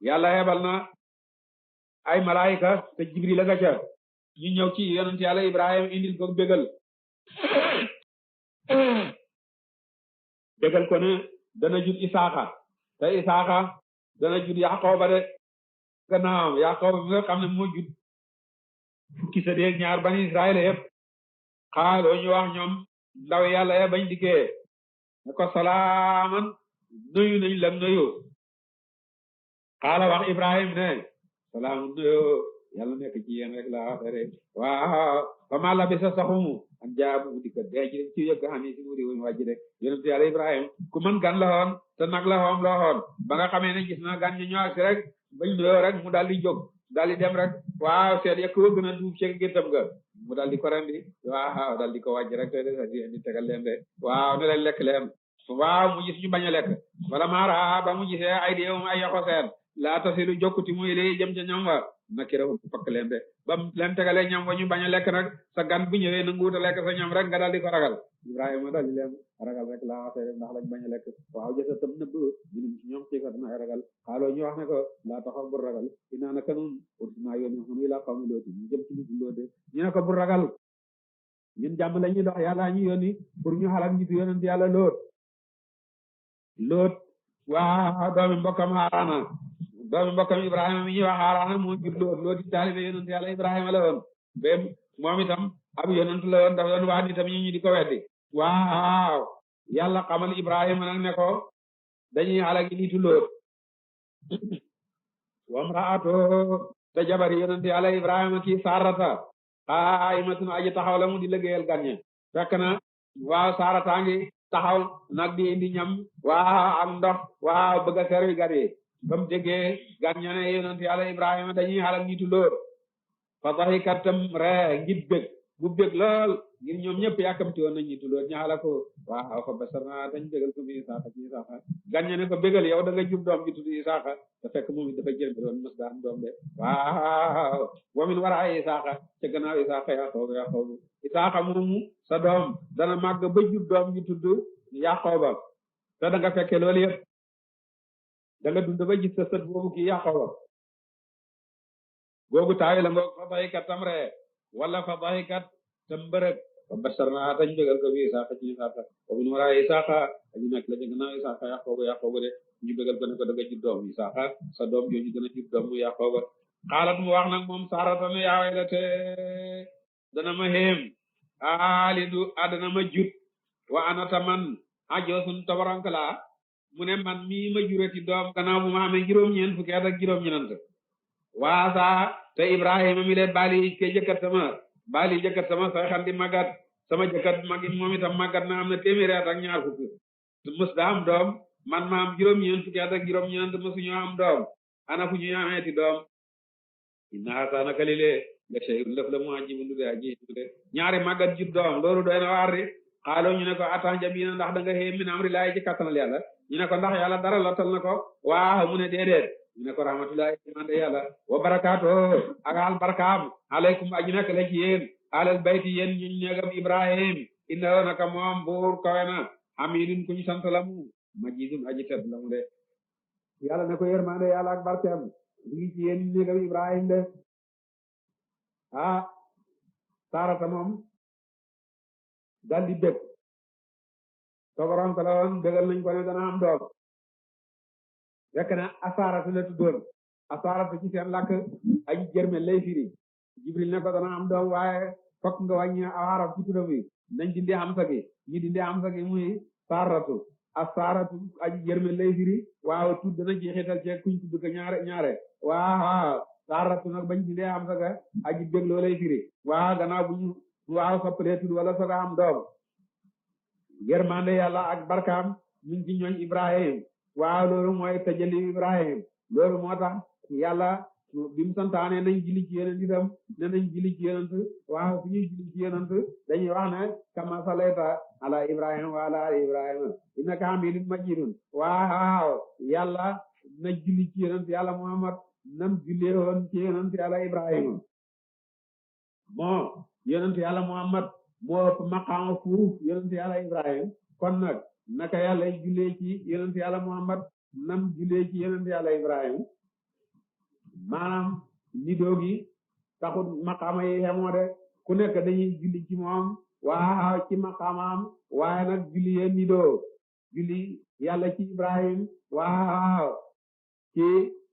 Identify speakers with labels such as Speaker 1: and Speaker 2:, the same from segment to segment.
Speaker 1: yàlla hebal na ay malaayika te jibril nga ca ñu ñëw ci yonent yàlla ibrahima indil ko bégal ko ne dana jur isaaxa te isaaxa dana jur yaqooba de gannaawam yaqooba bi nga xam ne moo jur fukki sa deeg ñaar bani israel yëpp xaaloo ñu wax ñoom ndaw yàlla ya bañ dikkee ne ko salaaman nuyu nañ la nuyu xaala wax ibrahim ne salaamun nuyu yàlla nekk ci yéen rek la affaire waaw fa ma labisa saxumu an jaabu mu dikka dee ci yëgg xam ne si mu di wuñ wàjji de yonent yàlla ibrahim ku mën gan la woon te nag la xoom la xoon ba nga xamee ne gis na gan ñu ñëw si rek bañ nuyoo rek mu daal di jóg daal di dem rek waaw seet yëkk wa gën a duub ci géttam ga mu daal di ko rendi waaw daal di ko wàjj rek te di tegal leen de waaw ne leen lekk leen waaw mu gis ñu bañ a lekk wala maara ba mu gisee ay déewum ay yaxo seen laa tasilu jokkuti muy lay jëm ca ñam wa nakirahu fakk leen de bam leen tegalee ñam wa ñu bañ a lekk nag sa gan bu ñëwee nanguwut a lekk sa ñam rek nga daal di ko ragal ibrahima daal di leen ragal rek laa waxee ndax lañ bañ a lekk waaw jësa tam nëbb ñunum ci ñoom xiifa dana ay ragal xaaloo ñu wax ne ko laa taxaw bu ragal inaa naka nun ursinaa yónni xunu ilaa qawmi looti ñu jëm ci nitu loode ñu ne ko bu ragal ñun jàmm la ñuy dox yàlla ñu yónni pour ñu xalak ñitu yonent yàlla loot waa doomi mbokkam Haarana doomi mbokkam Ibrahima mi ñuy wax Haarana moo jur loot di taalibe yonent yàlla Ibrahima la woon ba moom itam ab yonent la woon dafa doon wax nitam ñu di ko weddi waaw yàlla xamal Ibrahima nag ne ko dañuy xalak nitu loot wamraato te jabari yonent yàlla Ibrahima kii Saarata qaa'imatun aji taxaw la mu di liggéeyal gàññe fekk na waaw Saarata ngi taxaw nag di indi ñam waaw ak ndox waaw bëgg a servi gan yi ba mu déggee gan ña ne yonent yàlla Ibrahima dañuy xalak nitu lool fa dahikat tam ree ngir bég bu bég lool ngir ñoom ñëpp yàkkamti woon nañ nitu lool ñu xalak ko waaw fa basarna dañ bégal ko bi Isaaxa ci Isaaxa gan ña ne ko bégal yow da nga jur doom ji tudd Isaaxa te fekk moom it dafa jërmi doon mës daa am doom de waaw wamin war a Isaaxa ca gannaaw Isaaxa Yaqooba Isaaxa moomu sa doom dana màgg ba jur doom ji tudd Yaqooba te da nga fekke loolu yëpp da nga dund ba gis sa sët boobu kii Yaqooba googu taawi la ngoog fa dahikat tam ree wala fa dahikat tam mbërëg fa basarna dañ bégal ko bi Isaaxa ci Isaaxa wamin war a Isaaxa aji nekk la ca gannaaw Isaaxa Yaqooba de ñu bégal ko ne ko da nga jur doom Isaaxa sa doom jooju gën a jur doom mu Yaqooba xaalat mu wax nag moom Saarata ne yaaway la te dana ma xéem aalidu adana ma jut wa anata man ajoosun tabarank laa mu ne man mii ma jurati doom gannaaw bu ma amee juróom-ñeent fukki at ak juróom-ñeent waasa te Ibrahima mi leen baali ke jëkkat sama say xan di màggat sama jëkkat magi moom itam màggat na am na téeméeri at ak ñaar fukki mës da am doom man ma am juróom-ñeent fukki at ak juróom-ñeent mësuñu am doom ana fu ñu ameeti doom inna hasaana kalile la shay'un lëf la mu ajibun de aji de ñaari màggat jut doom loolu doy na waar de xaaloo ñu ne ko atan jabina ndax da nga xëy min amri laay ci kattanal yàlla ñu ne ko ndax yàlla dara lottal na ko waaw mu ne déedéet ñu ne ko rahmatullahi mande yàlla wa barakaatu ak al barkaam aleykum aji nekk la ci yéen alal bayti yéen ñu neegam Ibrahim inna naka moom buur kawe na hamidun kuñ sant la mu majidun aji tedd la mu de yàlla ne ko yërmande yàlla ak barkeem ngi ci yéen neegam Ibrahim de Saarata moom dal di bég togoron ko la woon bégal nañ ko ne dana am doom fekk na Asaaratu la tuddoon Asaaratu ci seen làkk aji jërme lay firi Jibril ne ko dana am doom waaye fokk nga wàññi aw arab ci turam wi nañ dindi hamza gi ñu dindi hamza gi muy Saaratu Asaaratu aji jërme lay firi waaw tudd dana jeexital ci kuñ tudd ko ñaare waaw Saaratu nag bañ dindee hamza ga aji bég loo lay firi waaw gannaaw bu ñu waaw soppalee tudd wala soga am doom yërmande yàlla ak barkaam ñu ngi ci ñooñ Ibrahim waaw loolu mooy tajalli Ibrahim loolu moo tax yàlla bi mu santaane nañ julli ci yonent itam ne nañ julli ci yonent waaw su ñuy julli ci yonent dañuy wax ne kama salayta ala Ibrahim wa ala ali Ibrahim innaka hamidun majidun waaw yàlla na julli ci yonent yàlla Muhammad nam jullee woon ci yonent yàlla Ibrahim moo yonent yàlla Muhammad moo ëpp maqaama fuuf yonent yàlla Ibrahim kon nag naka yàlla jullee ci yonent yàlla Muhammad nam jullee ci yonent yàlla Ibrahim maanaam nidoo gi taxut maqaama yi xemoo de ku nekk dañuy julli ci moom waaw ci maqaamaam waaye nag julli yee nidoo julli yàlla ci Ibrahim waaw ci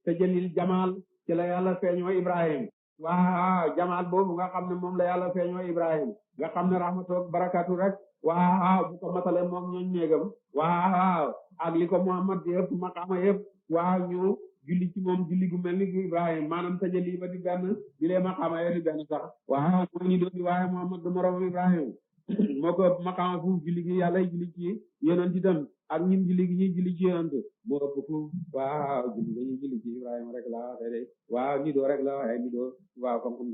Speaker 1: tajalil jamal ci la yàlla feeñoo Ibrahim waaw jamal boobu nga xam ne moom la yàlla feeñoo Ibrahim nga xam ne rahmatoog barakatu rek waaw bu ko matale moom ñooñ néegam waaw ak li ko Muhammad di yëpp maqaama yëpp waaw ñu julli ci moom julli gu mel ni gu Ibrahim maanaam tajali ba di benn di lee maqaama yo di benn sax waaw mooy ni doon di waaye Muhammad du moroom Ibrahim moo ko maqaama fu julli gi yàlla julli ci yonent itam ak ñun julli gi ñuy julli ci yonent moo ëpp fu waaw julli ga ñuy julli ci Ibrahima rek la waxee de waaw ni doo rek la waxee ni doo waaw comme comme